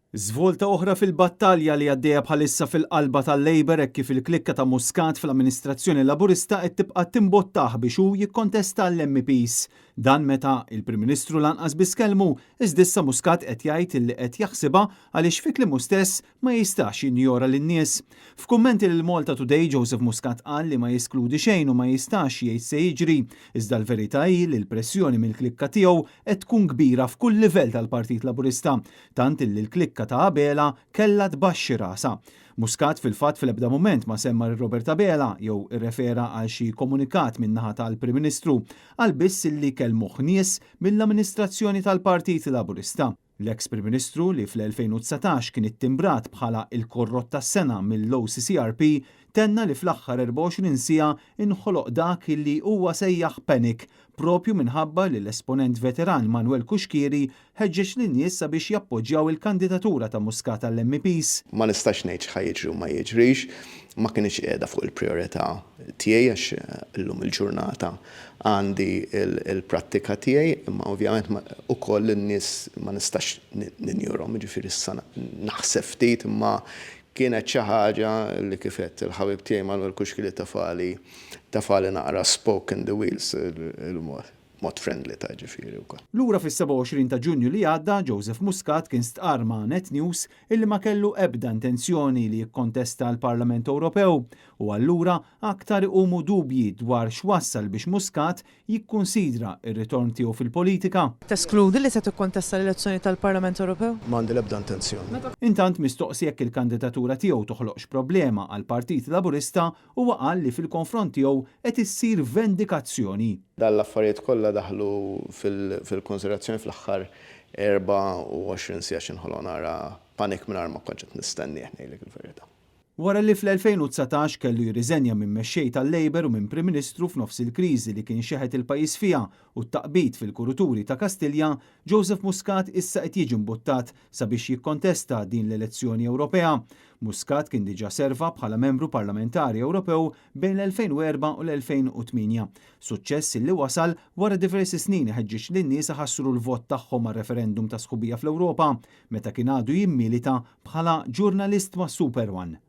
Żvolta oħra fil-battalja li għaddejja bħalissa fil-qalba tal-Labour hekk kif il-klikka ta' Muscat fl-amministrazzjoni Laburista qed tibqa' timbottah biex hu jikkontesta l-MEPs. Dan meta il-Prim Ministru lanqas biss kellmu, iżda issa Muscat qed jgħid li qed jaħsibha għaliex fi kliemu stess ma jistax jinjora lin-nies. F'kummenti lil Malta Today, Joseph Muscat qal li ma jeskludi xejn u ma jistax jgħid se jiġri, iżda l-verità hi li l-pressjoni mill-klikka tiegħu qed tkun kbira f'kull livell tal-Partit Laburista, tant illi l-klikka ta' Abela kellha tbaxxi rasha. Muscat fil-fatt fl-ebda mument ma semma lil Robert Abela jew irrefera għal xi komunikat min-naħa tal-Prim Ministru, qal biss illi kellmuh nies mill-amministrazzjoni tal-Partit Laburista. L-eks Prim Ministru, li fl-2019 kien ittimbrat bħala il-korrott tas-sena mill-OCCRP, tenna li fl-aħħar 24 siegħa inħoloq dak li huwa sejjaħ panic, propju minħabba li l-esponent veteran Manuel Cuschieri ħeġġeġ lin-nies sabiex jappoġġjaw il-kandidatura ta' Muscat għall-MEPs. Ma nistax ngħid x'ħa jiġri u ma jiġrix, ma kinitx qiegħda fuq il-priorità tiegħi għax illum il-ġurnata għandi il-prattika tiegħi, imma ovvjament ukoll in-nies ma nistax ninjurhom, jiġifieri issa naħseb ftit, imma kienet xi ħaġa li kif għedt il-ħabib tiegħi Manuel Cuschieri tefagħli naqra spoke in the wheels, il-mod mod friendly ta' ġifieri wkoll. Lura fis-27 ta' Ġunju li għadda, Joseph Muscat kien stqar ma' Net News illi ma kellu ebda intenzjoni li jikkontesta l-Parlament Ewropew u allura aktar iqumu dubji dwar x'wassal biex Muscat jikkunsidra ir-ritorn tiegħu fil-politika. Teskludi li se tikkontesta l-elezzjoni tal-Parlament Ewropew? M'għandi l-ebda intenzjoni. Intant, mistoqsi jekk il-kandidatura tiegħu toħloqx problema għal Partit Laburista, huwa qal li fil-konfront tiegħu qed issir vendikazzjoni. Dan l-affarijiet kollha daħlu fil-konsiderazzjoni fl-aħħar 24 siegħa, x'inħoloq nara panic mingħajr ma kont qed nistennieh, ngħidlek il-verità. Wara li fl-2019 kellu jirriżenja minn mexxej tal-Labour u minn Prim Ministru f'nofs il-kriżi li kien xeħet il-pajjiż fiha u t-taqbid fil-kuruturi ta' Kastilja, Joseph Muscat issa qed jiġi mbuttat sabiex jikkontesta din l-elezzjoni Ewropea. Muscat kien diġà serva bħala membru parlamentari Ewropew bejn l-2004 u l-2008. Suċċess li wasal wara diversi snin iħeġġeġ lin-nies iħassru l-vot tagħhom għar-referendum ta' sħubija fl-Ewropa meta kien għadu jimmilita bħala ġurnalist ma' Super One.